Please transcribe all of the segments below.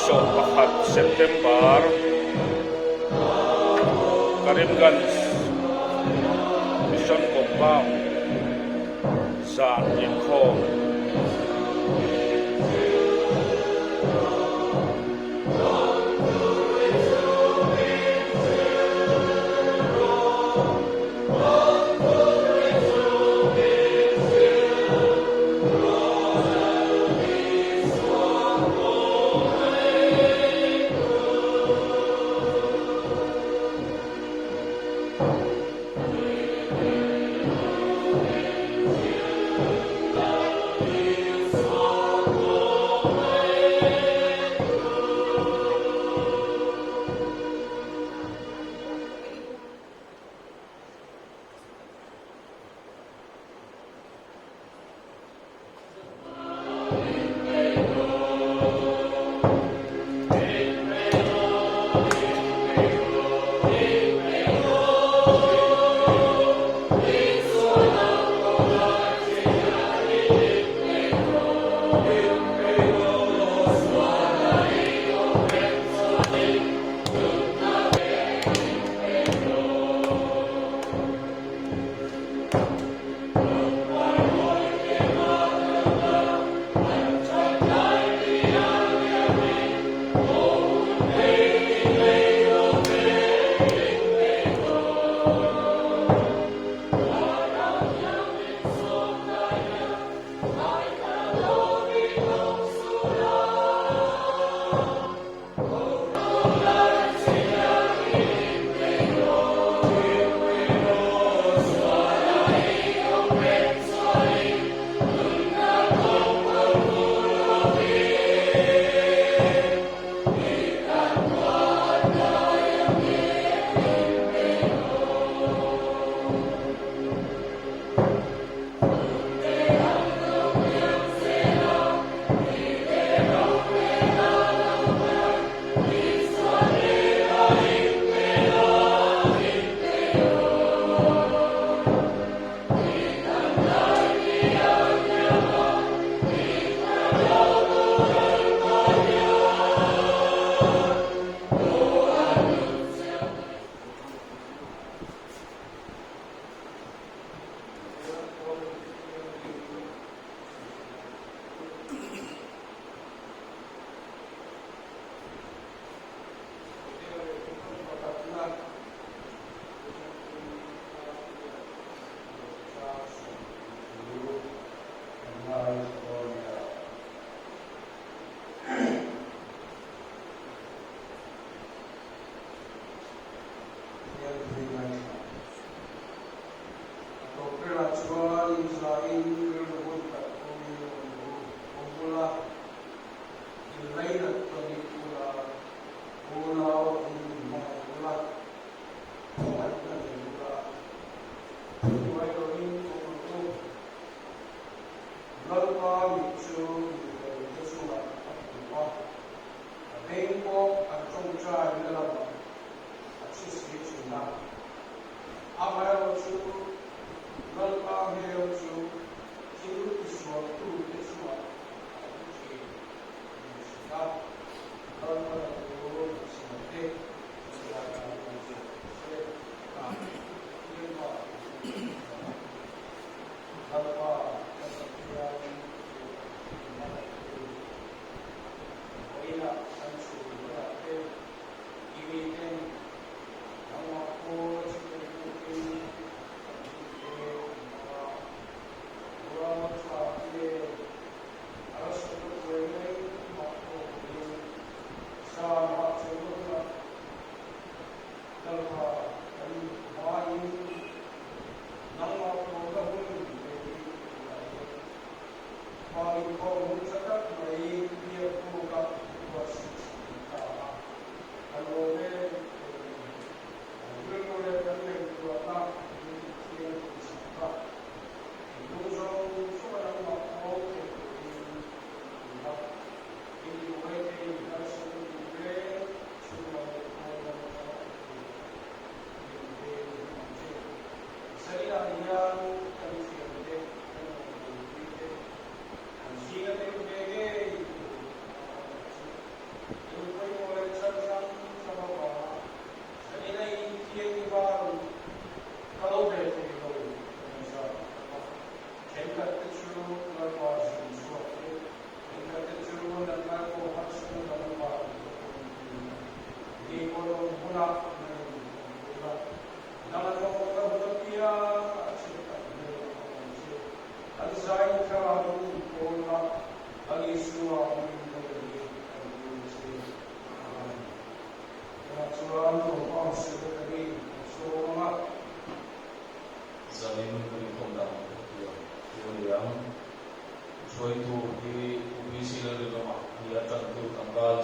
11 September Karimganj Mission Compound zan inkhawm.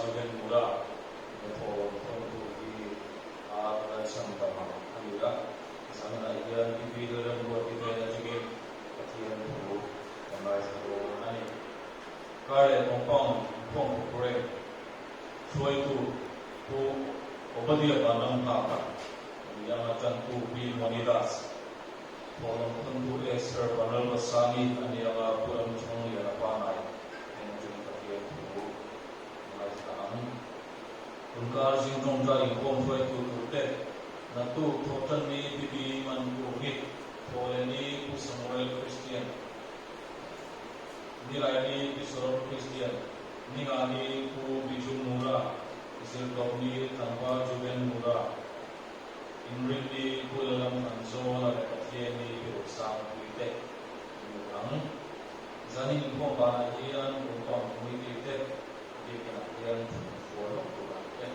Juven Mura hnathawh thawntu hi a Lalchhandama a ni a. Zanah hian Pi Lalremruati hnen atangin Pathian thu kan ngaithla dawn a ni. Kar leh Compound inkhawm programme hruaitu Pu Obadia Vanram Nghaka a ni ang a, tantu Pi Moni Das, Thawhlawm thawntu Esther Vanlalvasangi a ni ang a, Pu Ramthungliana Panai hnen atangin Pathian thu ngaithla ang. Tunkar zing tawngtai inkhawm hruaitu turte naktuk thawhtanni Bibi Mankungi, Thawhlehni Pu Samuel Christian, Nilaini Pi Saron Christian, Ningani Pu Biju Mura, Zirtawpni Tlangval Juven Mura, Inrinni Pu Lalam Thanzawla leh Pathianni Pi Rosangpuite an ni ang. Zanin inkhawm banah hian Compound Committee te Biakinah hian thut fual lawk tur a ni e.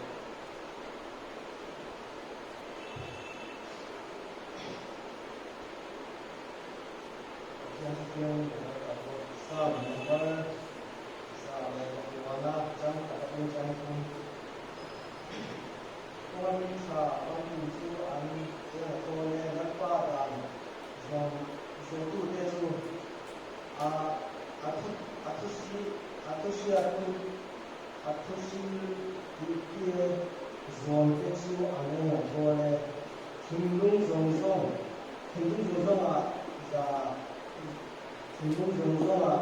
Pathian Thuthiang leh a pawh Psalm number 109 chang pakhat in chang thum. Kawng mi tha famkim chu an eng a tlawn e, Lalpa dan zawm zawmtute chu a a thu a thu si a thu hriattu a thu hrilhtir zawmte chu an eng a tlawn e. Thinlung zawng zawng thinlung zawng zawnga za thinlung zawng zawnga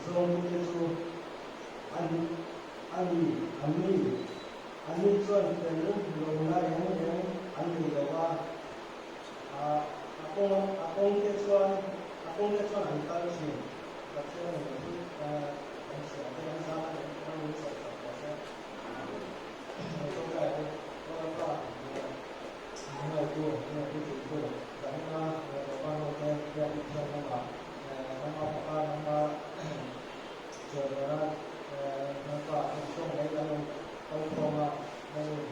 zawngtute chu an a ni an ni. Anni chuan fel lohna reng reng an nei lo a, a kawng a kawngte chuan a kawngte chuan an kal thin. Pathian in thu kan chhiah te an zam a nih chuan min sawh sak tawh se. Kan tawngtai te Lalpa min ngaitu, min awmpui thintu, Zanina Lalpa note biak i thiam lamah nangma faka nangma chawimuana Lalpa kan tawng mai kan lo kal khawm a, nangin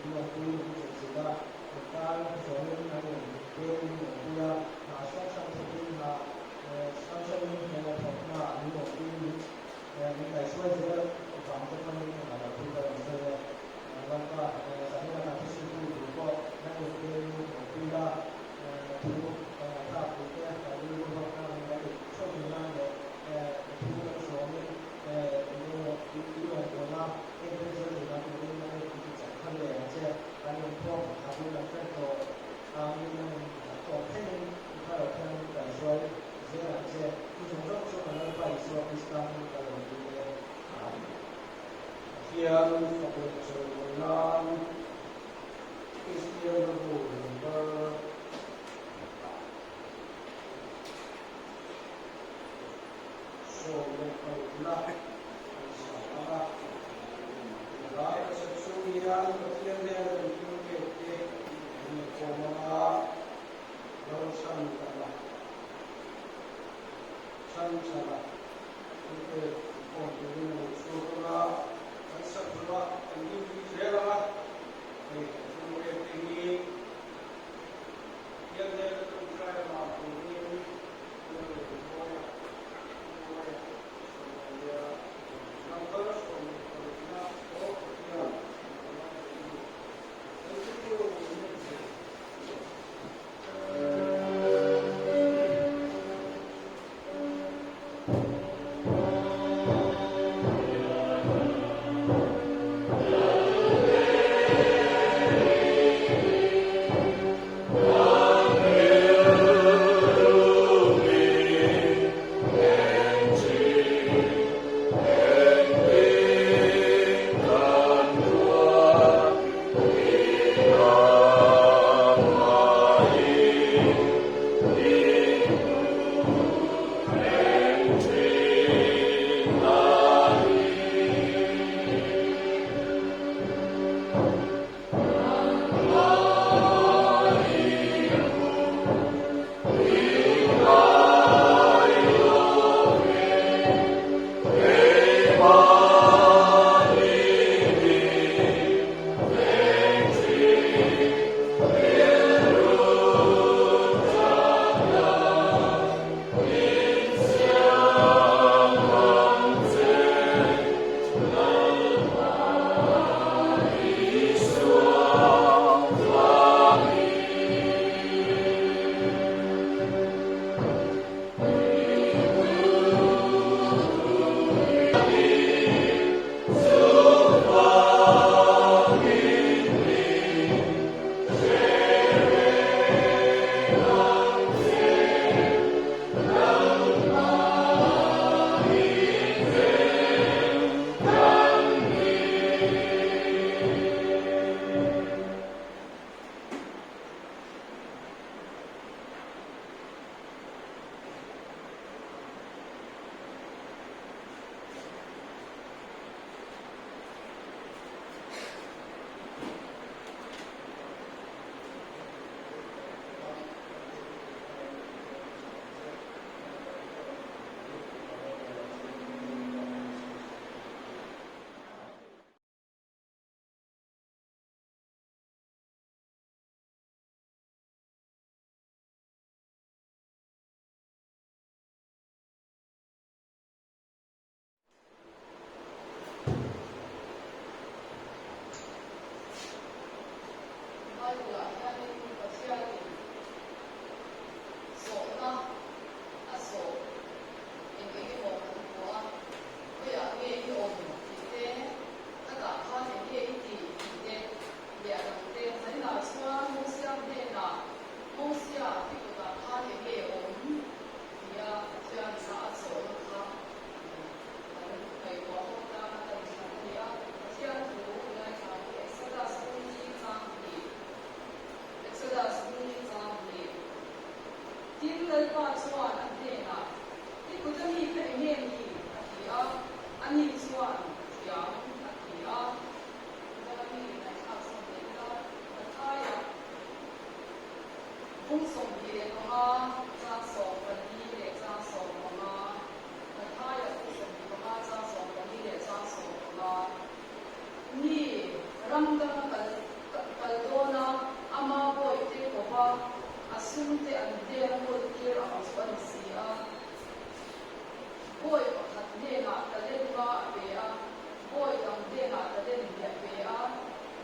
min awmpui min chawlhchilh a, min tan zawmin nangin min peng min awmpui a, hna hrang hrang thawkin hna hrang hrangin thawkna min awmpui min min kaihhruai zel vang te hmangin engah lo thil ka rawn sawi e. Lalpa zanina kan thuhriltu tur pawh nangin peng min awmpui la, thu kan ngaihthlak tur te kan rilru ruatna min la neih theuh thei nan leh thu kan zawmin i rawngbawlna entir zel thei nan turin a in ti chak thar leh ang che. Kan inkhawm a bul kan ṭan tawh angin a in tawp thlengin i thar ah khian min kaihruai zel ang che. Chu zawng zawng chu kan Lalpa Isua Krista hming ka lo dil e. Amen. Pathian fak leh chawimawi nan Kristian rilru number 16na an sa ang a. Helai a sa chhung hian Pathian hnena kan thilpek te an inkhawm ang a, Lalchhandama Chhanchhana thilpek inkhawm turin a lo chhuak ang a, kan sak zawhah kan duty zel ang a, hei kan thilpek te hi Pathian hnena tawngtai vang turin Ani chuan, Thiam, a ti a. Dami ngaihthlak zawm leh ila, Mathaia bung 25 chang 14 leh chang 15, Mathaia bung 25 chang 14 leh chang 15, Mi ram danga kal kal dawn a, ama bawihte kova a sumte an hnena kawltir ang chu a ni si a. Bawi pakhat hnenah talent nga a pe a, bawi dang hnenah talent hnih a pe a,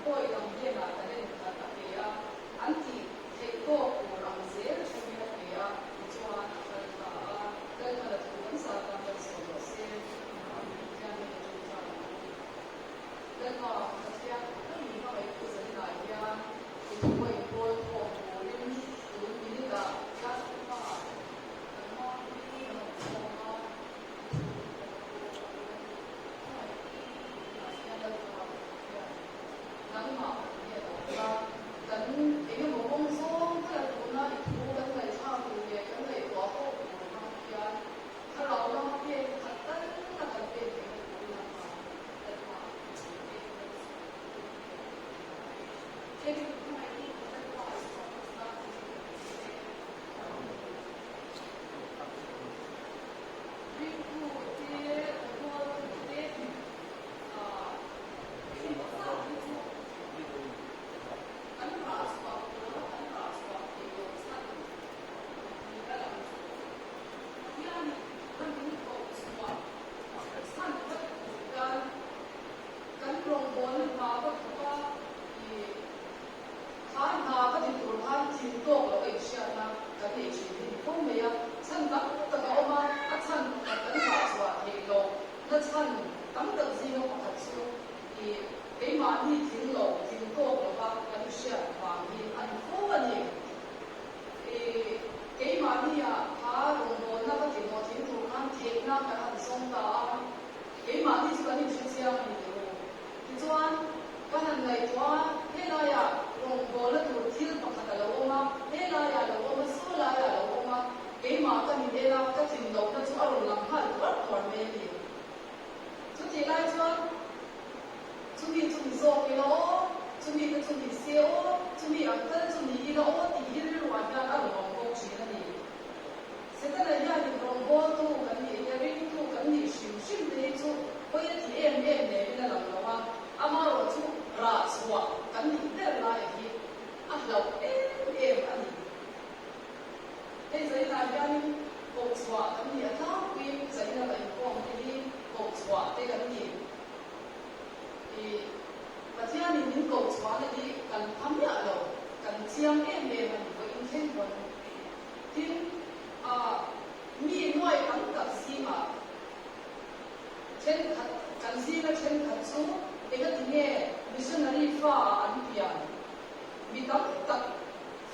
bawi dang hnenah talent khat a pe a, an tih theih tawk tur ang zel theuhin a pe a, tichuan a kal ta a, Lalpala thu kan zat a, kan sawi rawh se. Pathian hi ka ṭawngṭai ang u. Lalpa, Pathian ka min hmangaihtu zaninah hian i thu a inpawl khawm turin tun minute-ah Lalpa, Kha hna ka ti tur khan thil tawk loh a inhriatna kan nei thin hi ni fo mai a, chhan tam tak a awm a, a chhan pakhat kan nghah chhuah theih loh na chhan tam tak zinga pakhat chu i keimahni thil lo thil tawk lova kan inhriat vang hi a ni fo a ni. I keimahnia kha rawngbawlna ka ti hlawh thing tur khan theihna kan han zawng ta a, keimahni chu kan inhre chiang a ni tih u. Tichuan, ka han ngaihtuah a, helaiah rawngbawlna tur thil pakhat a lo awm a, helaiah a lo awm a, saw laiah a lo awm a, keimah ka nin en a, ka tlin lohna chu a rawn lang nghal tuar tuar mai a ni. Chutih lai chuan, chumi chu ni zawk ila aw, chumi te chu ni se aw, chumi ang tal chu ni ila aw tih hi rilruah hian a rawn awm bawk thin a ni. Setana hianin rawngbawltu kan nih te, ringtu kan nih hrim hrim te hi chu pawi a ti em em lemin a lang lo a, amarawh chu rah chhuah kan nih ber laia hi a hlauh em em a ni. Hei zainah hianin kohchhuah kan nih a tlangpuiin zaina la inkhawm te hi kohchhuah te kan ni. I Pathianin min kohchhuahna hi kan pha miah lo, kan chiang em em a ni, vawiin thleng pawn. Tin, ah, mi nuai tam tak zingah thenkhat, kan zinga thenkhat chu engati nge missionary fa ah an pian? Mi tam tak,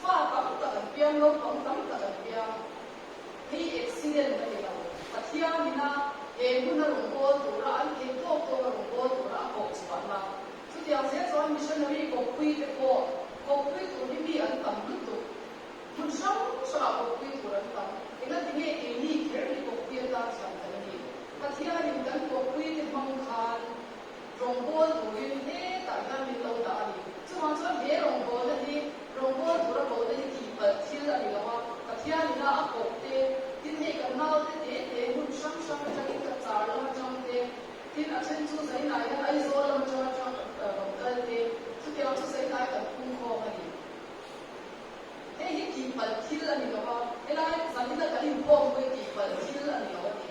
fa tam tak an piang, naupang tam tak an piang. Hei accident a ni lo. Pathianina he hmuna rawn bawl tura an theih tawk tawka rawn bawl tura a kawh chhuahna. Chutiang zel chuan missionary kawppui te pawh kawppui tur hi mi an tam lutuk. Hmun hrang hrangah kawppui tur an tam. Engati nge keini kher hi kawppui atan thiam kan ni? Pathianin kan kawppuite hmang khan rawngbâwl turin hetah hian min lo dah a ni. Chuvang chuan he rawngbâwlna hi rawngbâwl tura kohna hi tihpalh thil a ni lo a, Pathianina a kawpte, tin hei kan naute te te hmun hrang hrang atangin ka char lam atang te, tin a then chu zainah hian Aizawl lam atang atang rawn kal te, chutiang chu zainah kan phungkhawm a ni. Hei hi tihpalh thil a ni lo a, helai zanin a kan inkhawm pawh hi tihpalh thil a ni lo a ni.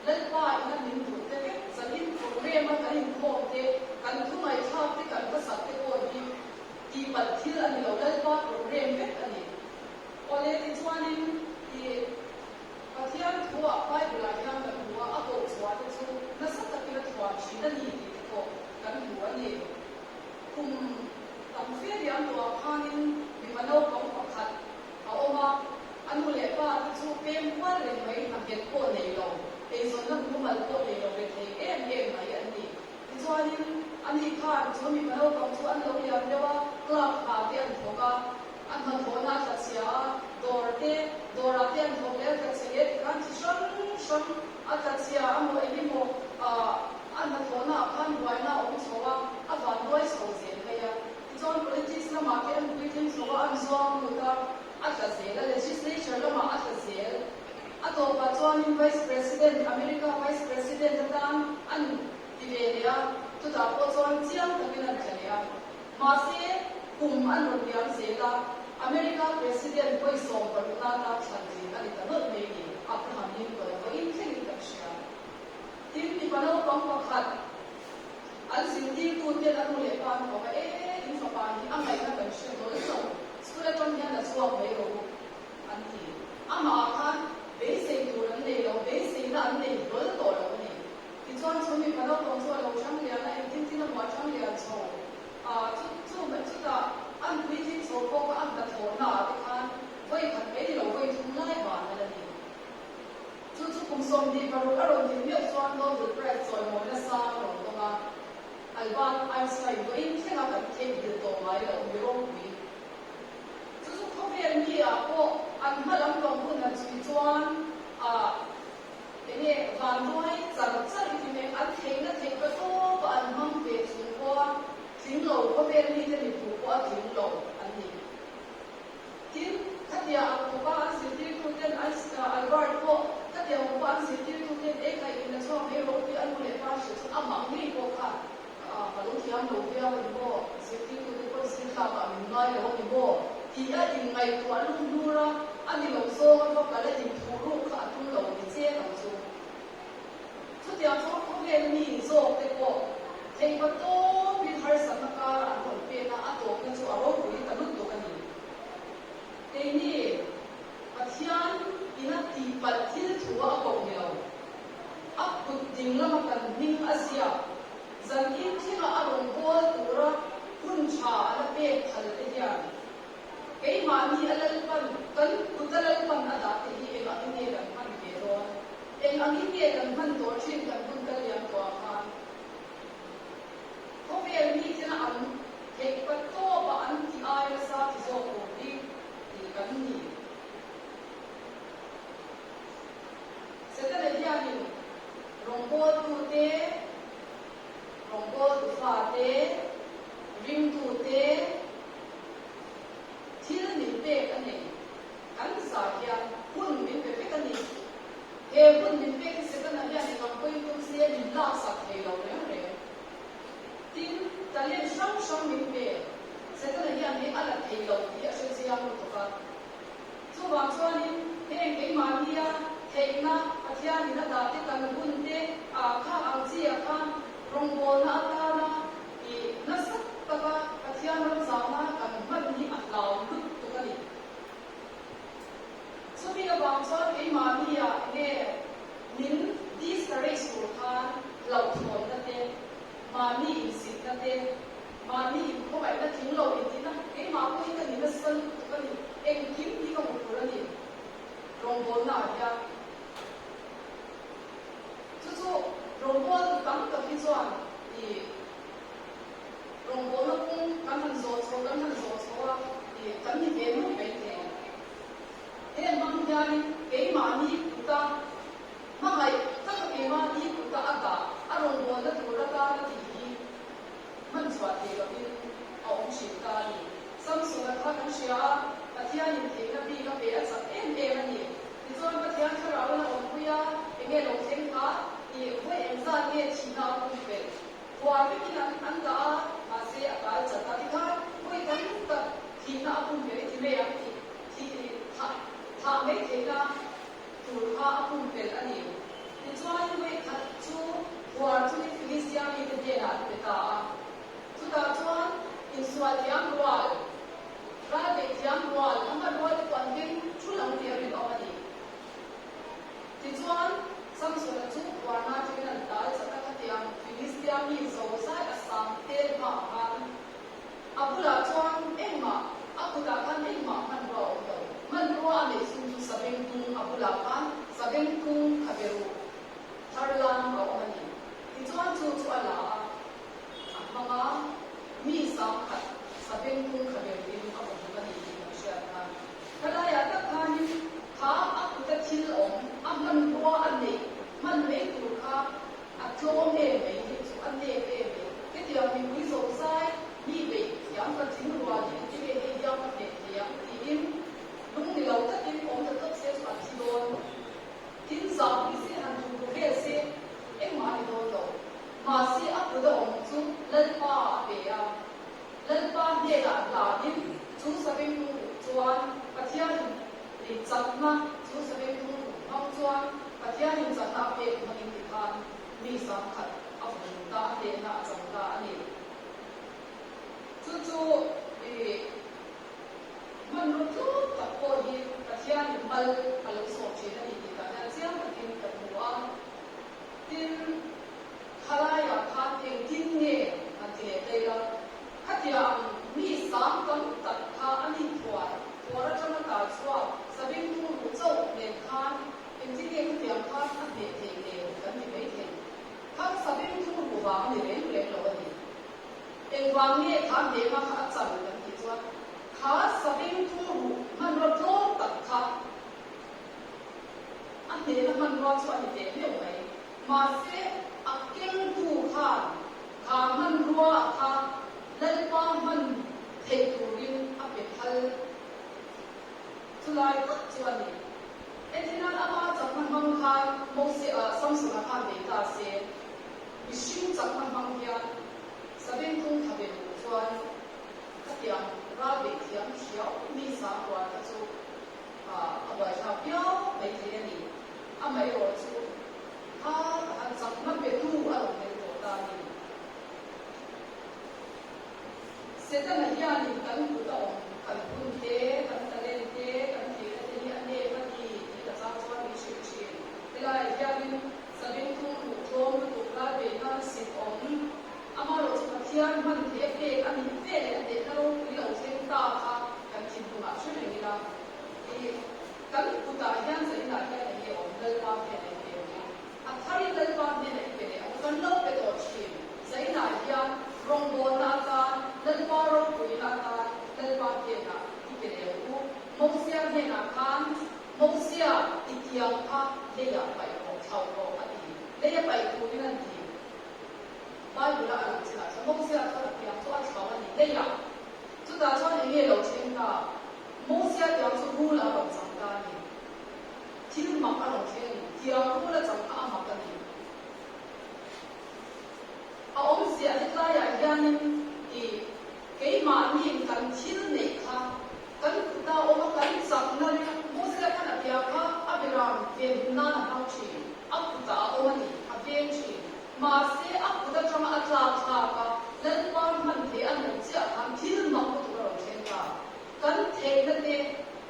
Lalpa ina min duh te vek zanin program a kan inkhawm te, kan thu ngaihthlak te, kan hmasak te pawh hi tihpalh thil a ni lo, Lalpa program vek a ni. Awle tichuanin i Pathian thuah Bible ah hian kan hmu a, a koh chhuah te chu nasa takin a thuah thin a ni tih te pawh kan hmu a ni. Kum tam fe liam tawhah khanin mipa naupang pakhat a awm a, a nu leh pa te chu pem kual reng mai hna nghet pawh nei lo, eizawnna mumal pawh nei lo ve thei em em mai an ni. Tichuanin ani khan chu mipa naupang chu an lo liam deuh a, club hna te an thawk a, a hnathawhna a tla chhia a, dawr te, dawrah te an thawk leh a tla chhe leh tikhan chi hrang hrang a tla chhia a maw engemaw ah. Chutah pawh chuan chiang takin an tla leh a. Mahse, kum an rawn liam zel a, America President vawi 16 nana thlan tling a ni ta nawlh mai ni, Abraham Lincoln a vawiin thlengin kan hria. Tin, mipa naupang pakhat an zirtirtuten a nu leh pa an kawm a, E, in fapa hi a ngaihna kan hre hlawl lo, school atang hian a chhuak mai rawh u, an ti. Amah ah khan beisei tur an nei lo, beiseina an nei hlawl tawh lo a ni. Tichuan chu mipa naupang chu a lo ṭhang lian a, engtin tin a hmuh a ṭhang lian chho a, chu chu chutah an puitling chho pawh kha a hnathawhna ah te khan vawi khat mai ni lo vawi thum lai van a la ni. Chu chu kum 26 a rawn din meuh chuan Nobel Prize chawimawina sang a rawn dawng a, Albert Einstein vawiin thlenga kan theihnghilh tawh ngai loh mi ropui. Chu chu khawvel mi ah pawh an hma lam pang hun han chhui chuan ah Enge vanduai char char i ti mai, an theihna theih ka tawp a an hmang ve chung pawha tling lo khawvel mite mi hmuh pawh a tling lo an ni. Tin, khatia ang khawpa an zirtirtuten Albert pawh khatia ang khawpa an zirtirtuten e kha in la chhuak mai rawh tih a nu leh pa hrilh chuan amah ngei pawh kha ka lo thiam lo viau a ni maw, zirtirtute pawn zir tlakah min ngai lo a ni maw tih a inngaihtuah lunghnur a, a ni lo zawng a va kal a inthuh ruk kha a tum lo ni chen ang chu. Chutiang chuan khawvel mi zawk te pawh theihva tawpin harsatna karah an rawn pen a, a tawpna chu a ropui ta lutuk a ni. Keini Pathian ina tihpalh thil thu a koh ni lo. A kut ding lama kan hming a ziak. Zan in thlenga a rawn bawl tura hun tha a la pek phal te hian keimahni a Lalpan kan kut a Lalpan a dah te hi eng angin nge kan hman ve dawn? Eng angin nge kan hman tawh thin kan hun kal liam tawh ah khan? Khawvel mi tena an theih pa tawp a an ti ai nasa ti zawk tur hi tih kan ni. Setana hianin rawngbawltute, rawngbawltu fate, ringtute thil min pek a nei. Kan zah hian hun min pe vek a ni. He hun min pek hi Setana hian eng ang pawhin tum se min laksak thei lo reng reng. Tin, talent hrang hrang min pe. Setana hian hei a la thei lo tih a hre chiang lutuk a. Chuvang chuanin heng keimahnia theihna Pathianin a dahte kan hunte ah kha ang chi ah khan rawngbawlna atana i nasa taka Pathian ram zahna kan hman hi a hlau lutuk a ni. Chumi avang chuan keimahnia enge min discourage tur khan hlauhthawnna te, mahni insitna te, Mahni inkhawngaihna tling lo intihna keimah pawh hi ka ni nasa lutuk a ni, engkim hi ka hmu phur a ni rawngbawlna ah hian. Chu chu rawngbawltu tam tak hi chuan i rawngbawlna kawng kan han zawh chho kan han zawh chho a i kan ni ve nuk mai thei. Heng hmang hianin keimahni kuta hmangaih taka keimahni kuta a dah a rawngbawlna tur atan a tih hi hman chhuah thei lovin a awm thin ta a ni. Samsona kha kan hria a, Pathianin theihna bik a pe a chak em em a ni. Tichuan Pathian thlarau in a awmpui a, enge lo thleng kha i vawi engzat nge thihna a pumpelh? Huar vekin an an dah a, mahse a tal chat a. Tikhan vawi tam tak thihna a pumpelh i ti mai ang tih thih thah thah mai theihna tur kha a pumpelh a ni. Tichuan vawi khat chu huar chungin Filistia mite hnenah an pe ta a. Chutah chuan insual thiam rual, ral beih thiam rual, a hmanrua te pawh an keng thul ang tih a rinawm a ni. Tichuan Samsona chu huarna atangin an tal chat a, khatiang Filistia mi zozai a sang tel hmaah khan a bulah chuan engmah, a kutah khan engmah hmanrua a awm lo. Hmanrua a neih chhung chu sabengtung a bulah khan sabengtung khaberuh thar lam a awm a ni. Tichuan chu chu a la a, a hmang a, mi 10,000 sabengtung khaberuhin a vaw hlum a ni tih kan hriat kha. Khalaiah tak khanin kha a kuta thil awm, a hmanrua a neih hman mai tur kha a tlawm em mai hi chu a nep em mai. Hetiang mipui zozai mi beih thiam ka tling rual hi engtin nge hei hian ka hneh thei ang tiin lung ni lo takin awm ta tawp se chu a thi dawn. Tin zah pui se han duh ru vel se engmah a ni dawn lo. Mahse a kut a awm chu. chu Lalpa a pe a. Lalpa hnenah hlanin chu sabengtung ruh chuan Pathianin chakna chu sabengtung ruh hmang chuan Pathianin chakna a pek hmangin tikhan mi 10,000 a vawm ta a hnehna a chang ta a ni. Chu chu hmanraw tlawm tak pawh hi Pathianin mal a lo sawm thin a ni tih tah hian chiang takin kan hmu a. Tin, khalaiah khan engtin nge han ti leh daih a, khatiang mi sang tam tak kha a ni thuar thuar atanga tar chhuak sabengtung ruh chauh nen khan engtin nge khatiang khan a hneh theih le kan ti mai thei. Kha kha sabengtung ruh vang a ni reng reng lo a ni. Engvang nge kha hnehna kha a chan kan tih chuan kha sabengtung ruh hmanraw tlawm tak kha A hnehna hmanrua chu a ni teh meuh mai. Mahse, a kengtu khan kha hmanrua kha Lalpa hman theih turin a pe phal. Chulai tak chu a ni. Entinan ama chakna hmang khan Mose ah Samsona khan nei ta se, mihring chakna hmang hian Sabengtung tha ve duh chuan khatiang ral beih thiam hriau mi sangkual kha chu a buaithlak viau maithei a ni. Amaherawh chu kha ka han chakna petu a rawn tel tawh ta a ni. Setana hianin kan kut a awm, kan hun te, kan talent te, kan theihna te hi a nep a ni tih ka chang chuan min hrilh thin. Helaiah hianin sabengtung ruh tlawm lutuk ral ve nan sit awm. Amaherawh chu Pathian hman theih a pek a nih ve leh a hnehna ropui lo thleng ta kha kan thinlungah hre reng ila. I kan kutah hian zaninah hian eng nge awm Lalpa hnenah i pe ang u. A tharin Lalpa hnenah i pe leh ang u. Kan lo pe tawh thin. Zaninah hian rawngbawlna atan, Lalpa ropuina atan Lalpa hnenah i pe leh ang u. Mosia hnenah khan, Mosia, i tiang kha leiah paih rawh, thlauh rawh a ti. Leia paih turin an ti. Bible-a a lang chinah chuan Mosia chuan a tiang chu a thlauh a ni leiah. Chutah chuan eng nge lo thleng ta? Mosia tiang chu rul a rawn chang ta a ni. Thil mak a rawn thleng a ni. Tiang rul a chang kha a mak a ni. A awmzia hetlaiah hianin i keimahniin kan thil neih kha kan kuta awm a, kan chakna ring Mosia khan a bia kha a beram venhim nan a hmang thin. A kutah a awm a ni, a veng thin. Mahse, a kut atanga a tlak thlak a, Lalpa hman thei a nawm chiah khan thil mak lutuk a rawn thleng ta. Kan theihna te,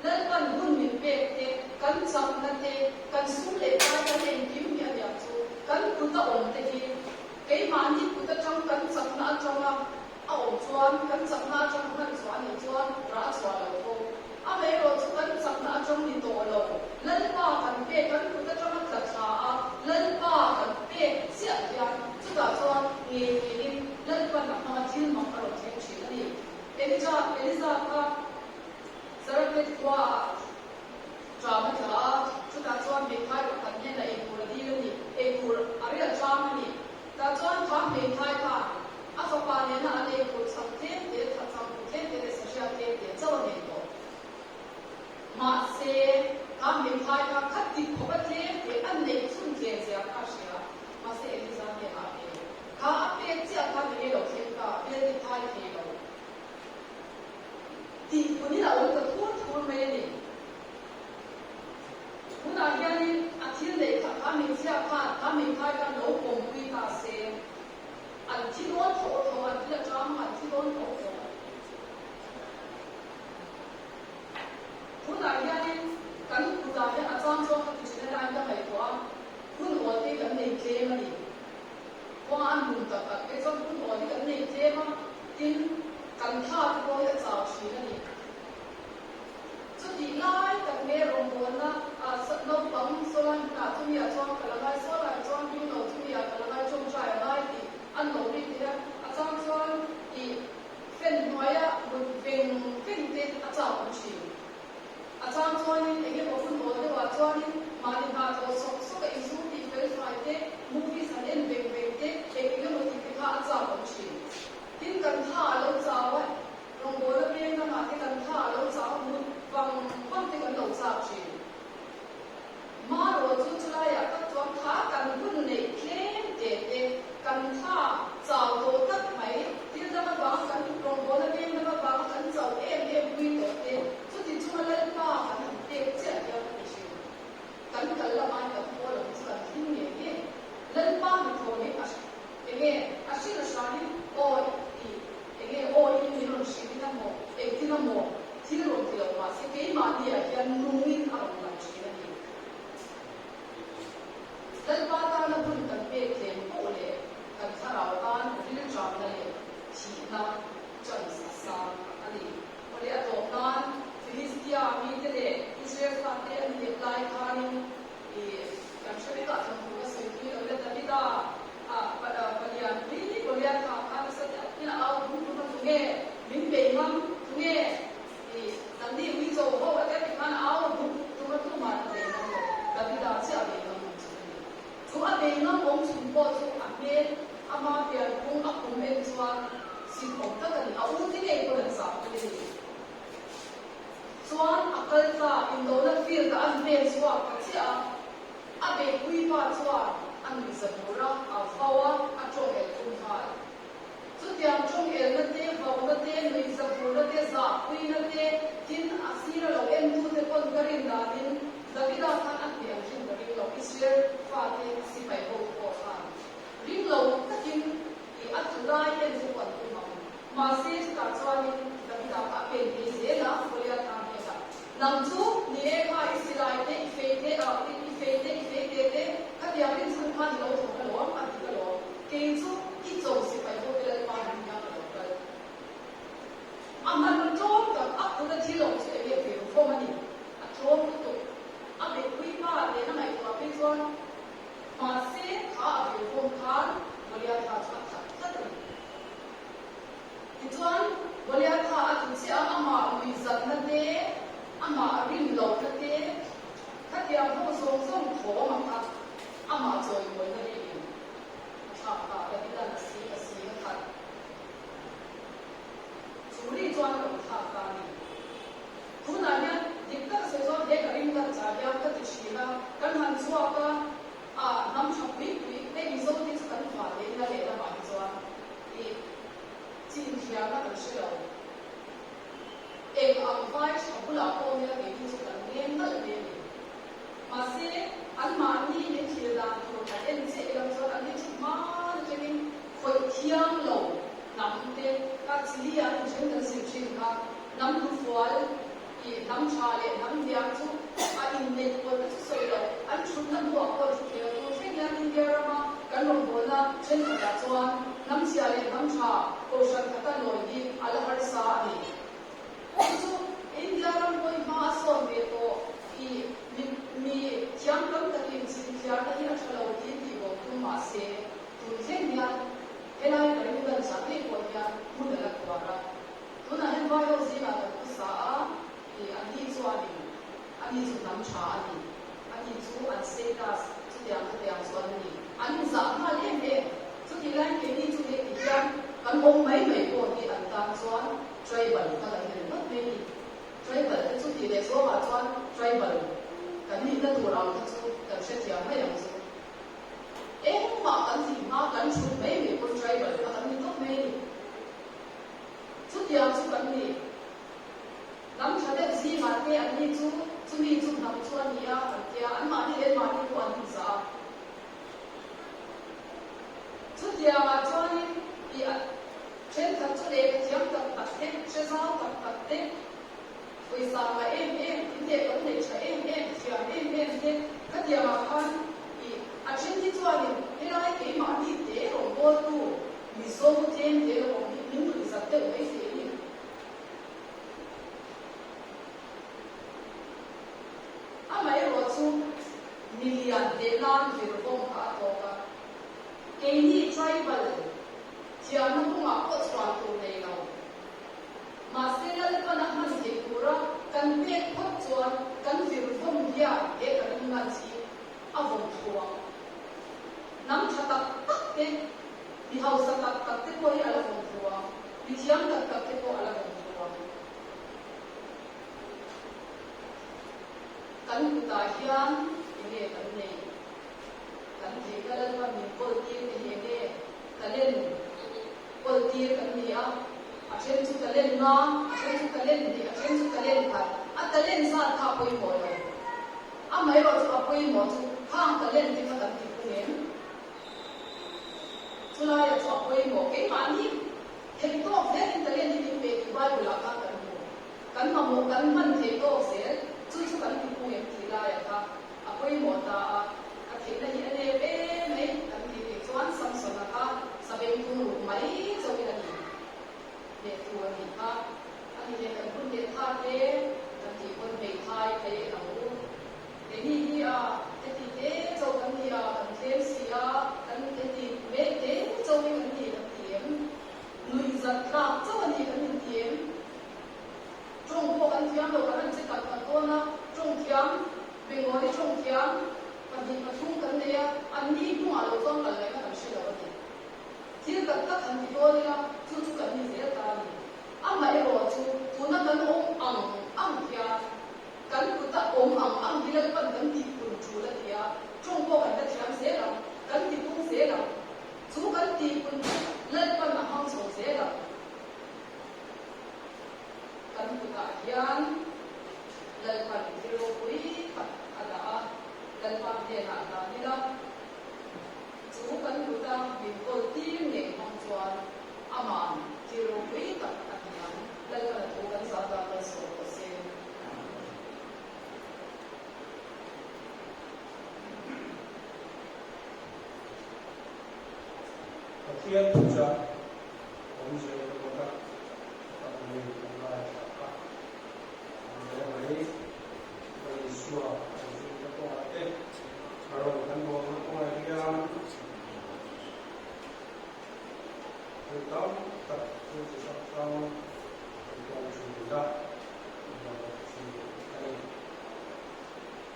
Lalpan hun min pek te, kan chakna te, kan sum leh pai kan engkim hi a niang chu kan kut a awm te hi keimahni kut atang kan chakna atanga a awm chuan kan chakna atang hman chhuah a nih chuan rah a chhuah lo fo. Amaherawh chu kan chakna atang ni tawh lo, Lalpa kan pek kan kut atanga tla thla a, Lalpa kan pek chiah hian chutah chuan ngei ngeiin Lalpan a hmanga thil mak a rawn thleng thin a ni. Elija, Eliza kha Zarephath khuaah ṭam a tla a, chutah chuan hmeithai pakhat hnenah eitur a dil a ni, eitur a riah ṭam a ni. Tah chuan kha hmeithai khan a fapa nena an eitur chhang tlem te, chhang tlem te leh sahriat tlem te chauh a nei tawh. Mahse, kha hmeithai kha khat dik khawp a tlem te a neih chhun tlem zia kha a hria. Mahse, Eliza hnenah a pe. Kha a pek chiah khan enge lo thleng ta, bel ti phai thei lo. Tih hunin a awm ta thur thur mai a ni. Tunah hianin a thil neih kha kha hmeichhia khan, kha hmeithai khan lo pawmpui ta se, an thi dawn tho tho, an thil a chang a, an thi dawn tho tho. Tunah hianin kan kutah hian a chang chuan ka ti thin a laiin ka ngaihtuah a, hun awl te kan nei tlem a ni. Kawng an lum tak tak te chuan hun awl hi kan nei tlem a, tin kan tha te pawh hi a chau thin a ni. Chutih lai tak nge rawngbawlna ah naupang sawlai hmunah chumi ah chuan ka la ngai, sawlai chuan bing lo chumi ah ka la ngai tawngtai a ngai tih an lo ri thei a, a chang chuan ih fan hnuaia mut veng veng te a chau awm thin. A chang chuanin eng emaw hun awl deuhah chuanin mahni hna thawh sawk sawk a inchhung tih fel fai te, movies han en veng veng te, eng eng emaw tih te kha a chau awm thin. Tin kan tha a lo chau a, rawngbawlna peng dangah te ama pianphung a kum en chuan sit awm tak a ni. A ute ngei pawn an zah pui a ni. Chuan a kal ta, indona field ah an pen chhuak ta chiah a. A beihpui pa chuan a nuihza bur a, a vau a, a tawng el tum nghal. Chutiang tawng elna te, vauna te, nuihza burna te, zahpuina te, tin a sira lo entute pawn ka rin danin Davida khan a hneh ang hrim ka ring lo, Israel fate sipai ho te pawh khan ring lo takin i a tlu lai en chu pawh an tum ang. Mahse chutah chuanin Davida kha a pen phei zel a, Goliath khan hnenah, Nang chu ni e kha i silai te, i fei te, ah i fei te, i fei te te, khatiang rinchhan khan i lo thawk alawm, a dik alawm. Kei chu i cho sipai ho te Lalpa hming hian ka lo kal. A hman tlawm tak, a kut a thil awm chu eng nge ve vawm a ni. A tlawm lutuk. A beihpui pa nena ngaihtuah phei chuan mahse kha a vir vawm khan Goliatha chu a that tlat a ni. Tichuan Goliatha a tlu chiah a, amah nuihzatna te, amah rin lohna te, khatiang ho zawng zawng thawm a kha amah chawimawina riin a thlak ta. Davida'n a sing a sing a that. Chu ri chuan a rawn thlak ta a ni. Tunah hian dik taka sawi chuan he ka ring kan chah hian ka ti thin a, kan han chhuak a, ah hnam tha pui pui hei Mizo te chu kan van leh ila lehlamah hi chuan tih chin thiamna kan hre lo. Eng ang vai tha bulah pawh nia keini chu kan ngen nalh mai a ni. Mahse, anmahni min thil dan tur kan en chiah ila chuan an ni thu hman atangin khawih thiang lo hnam te kha chili an inthen kan zir thin kha hnam hnufual ih hnam tha leh hnam hniam chu a inneih pawlh te chu sawi loh an thutna hnuah pawh thu khel tur thleng hian India rama kan rawngbawlna thenkhatah chuan hnam chhia leh hnam tha kohhran khata lawi hi a la harsa a ni. Chu chu India ram pawi hma a sawn ve tawh tih mi mi thiam tam takin chhimthiarna hi a tha lo tiin tih bawk tum mah se, tun thleng hian helai ka ring dan chah ngei pawh hian hmun a la khuar a. Tunah hian vai ho zingah kan khawsa a tih an ni chuanin a ni chu hnam tha a ni, a ni chu an status chutiang khatiang chu an ni. An inzah nghal em em. Chutih laiin keini chu hei ti hian kan awm mai mai pawh hi an tan chuan tribal kha kan ni ringawt mai a ni. Tribal te chu tih leh zawngah chuan tribal kan nihna tur ang kha chu kan hrethiam mai ang chu. Engmah kan tih hma kan thut mai mai pawn tribal kha kan ni tawp mai a ni. Chutiang chu kan ni. Hnam tha deuh zingah te an ni chu chumi chu hnam chu a ni a an tia, anmahni leh anmahni pawh an inzah a. Chutiangah chuanin i a thenkhat chu lehkha thiam tak tak te, hre zau tak tak te, pawisa ngah em em, in leh lo nei tha em em, thiam em em te, khatiangah khan i a then hi chuanin helai keimahni te rawngbawltu Mizo tlem te lo awm hi min nuihzat deuh mai thei a ni. Amaherawh chu milian leh nan vir vawng kha a tawk a, keini tribal thiamna kawngah pawh chhuan tur nei lo. Mahse Lalpan a hman theih tura kan pek phawt chuan kan vir vawng hian he ka ringnat hi a vawng thlu ang. Hnam tha tak tak te, mi hausa tak tak te pawh hi a la vawng thlu ang, mi thiam tak tak te pawh a la vawng thlu ang. Kan kutah hian enge kan nei? Kan theihna Lalpan min kawl tir te hi enge? Talent kawl tir kan ni a, a then chu talent nga, a then chu talent hnih, a then chu talent khat. A talent zat kha a pawimawh lo. Amaherawh chu a pawimawh chu khang talent te kha kan ti phung em? Chulaiah chu a pawimawh keimahni theih tawk zelin talent hi min pe tih Bible ah khan kan hmu. Kan mamawh kan hman theih tawk zel, chu chu kan ti phung em tih laiah kha a pawimawh ta a, ka theihna hi a nep em mai kan tih theih chuan Samson-a kha sabeng tum ruk mai chauhin a ni leh thu a nih kha. A ni leh kan hun leh tha te kan tih pawn hmeithai thei en ang u. Keini hi a heti te chauh kan ni a, kan tlem si a, kan heti mek te chauh hi kan ni kan ti em? Nuihzat tlak chauh a ni kan inti em? Tawng pawh kan thiam lo, kan han che tak tak dawn a, tawng thiam, Bengali tawng thiam pahnih pathum kan nei a, anni hnungah lo chuan kal ngaihna kan hre lo a ni. tak tak han ti dawn ila, chu chu kan ni zel ta a ni. Amaherawhchu, tuna kan awm ang ang hian kan kuta awm ang ang hi Lalpan kan tihpun tul a ti a, tawng pawh kan la thiam zel ang, kan tipung zel ang. Chu kan tihpun chu Lalpan a hmang chho zel ang. Kan kutah hian Lalpan thil ropui tak a dah a, Lalpa hnenah dah ila, chu kan kuta min kawl tir ngei hmang chuan Aman thil ropui tak a ti ang. Lalpan a thu kan zah dan kan sawi rawh se. Pathian thuchah awmzia ka bawk a, ka pui kan ngaithla a, an hle mai. Ka Isua kan zirna kawngah te, a rawn kan bawlna kawngah hian thil tam tak thil chi hrang hrang kan tawng thin a, kan mamawh thin a ni.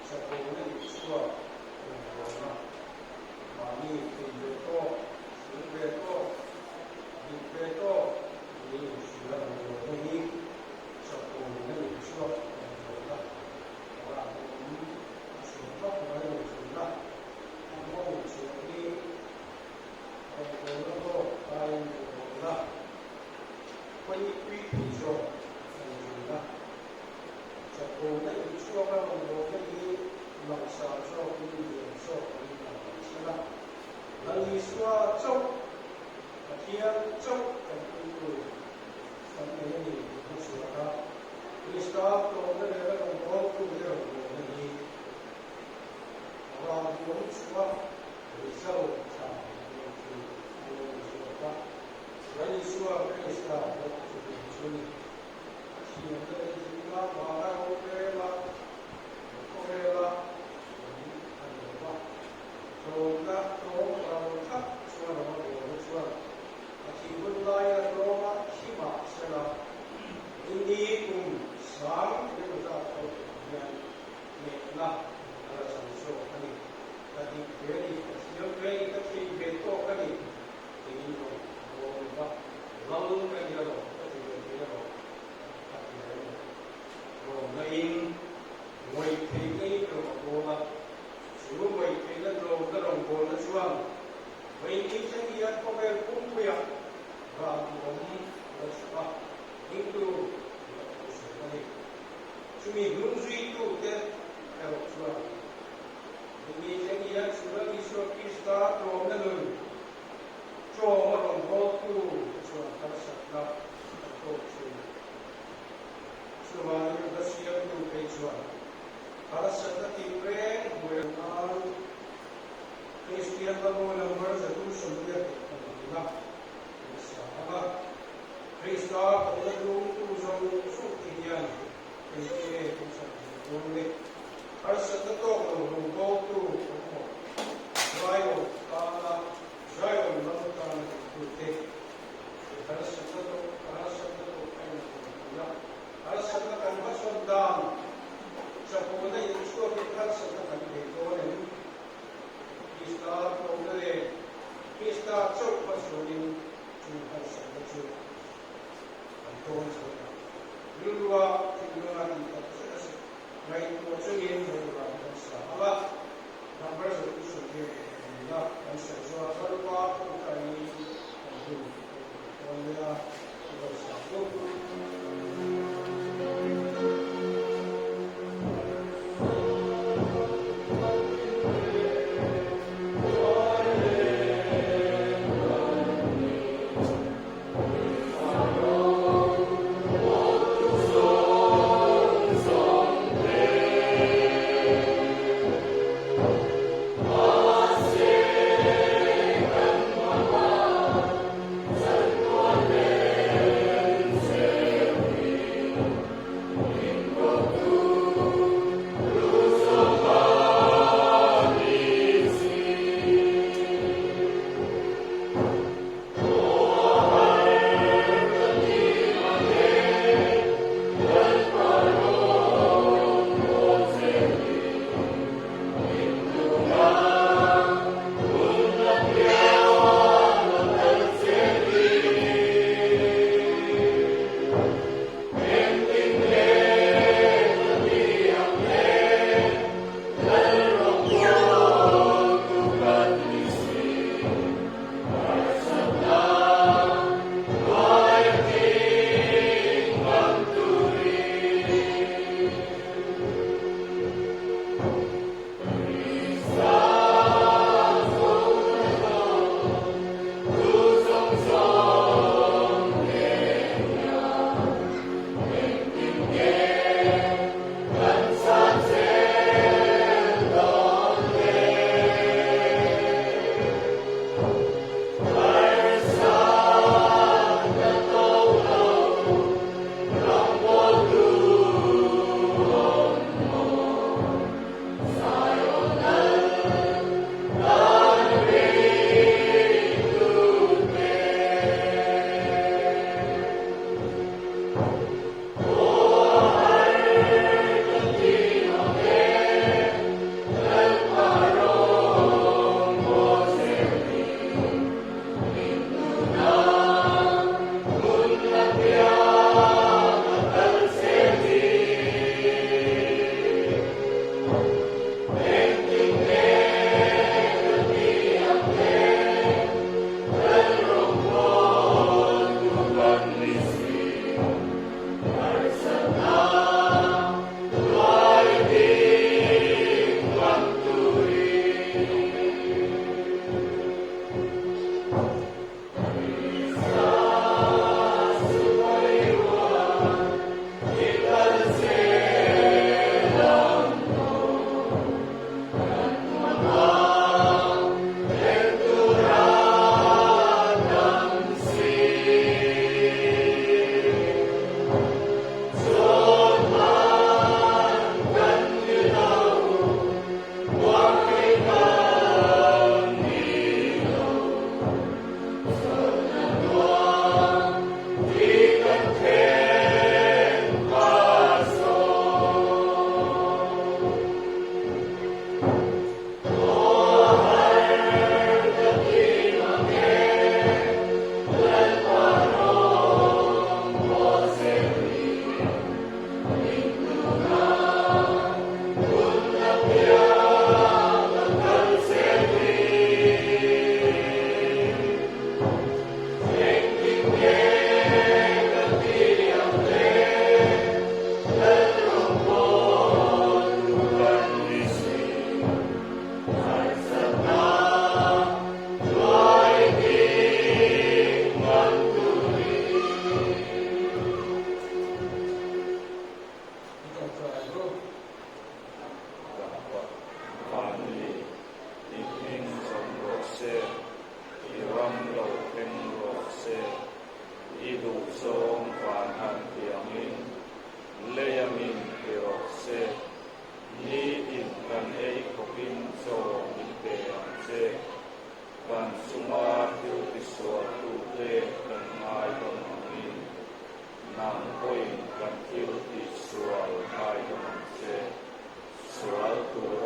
Chakawna Isua rawn bawlna, mahni thei ve tawk, thil ve tawk, dik ve tawk niin hria rawn bawlna hi chakawna Isua rawn bawlna a awm a chhuah vak mai lo thin a, a nghawng chhuah hi Rawngbawlna tawk aiin rawngbawlna pawi pui thei zawk a ni thin a. Chakawna inchhuaka rawngbawlna hi langsar zawkin lian zawk angin lang mai se la, Lal Isua chauh, Pathian chauh kan puitu kan nei a ni tih hmachhuak a, Krista tlawmna leh la rawngbawltute rawngbawlna hi a ralmuang chhuak Result tha nei thei a lo ni zawk a, Lal Isua Krista bawk chu hmu chu ni. A thiamna leh dikna vanga rorela leh khawvela awm a ni lo va, tlawmna tlawm ral thlap chuan ram a bawlna chuan a thih hun laia tlawma thi mah sela, ni kum sang engemaw zat kal tawh hian hnehna a la chang zawk a ni. Ka dik ve a ni, ka thiam ve a ni, ka thei ve tawk a ni tiin rawn bawm va, Lal ka ni alawm, ka ti ve thei alawm a ti reng a. Rawmna in ngawih theihna in rawn a bawl a, chu ngawih theihna tlawmna rawn bawlna chuan vawiin thleng hian khawvel pumpuiah ram awm a la chhuah a, ringtu la awm zel a ni. Chumi hnungzuitute erawh chuan Hemi thleng hian Chhura Isua Krista tlawmna nun tlawm a rawn bawltu te chuan harsatna an tawk thin. Chuvangin hla siamtu phei chuan harsatna tih reng hmuh nan Kristian lammawi number 342 kan sa ang a, Krista kohna lungtu zawng zawng te hian engtin nge kan chhan ve dawn le? Harsatna tawk lo rawngbawltu awm maw? Zion tana, Zion ram tana titute he harsatna tawk, harsatna tawk a inhawng a, harsatna kan hmachhawn dan chapona inchhuakin harsatna kan bei dawn em? Krista tlawmna leh Krista chauh hmachhawnin chu harsatna chu kan tawn chho ta. Rilrua thinlunga tih tak zet a si. Ngaihtuah. tur.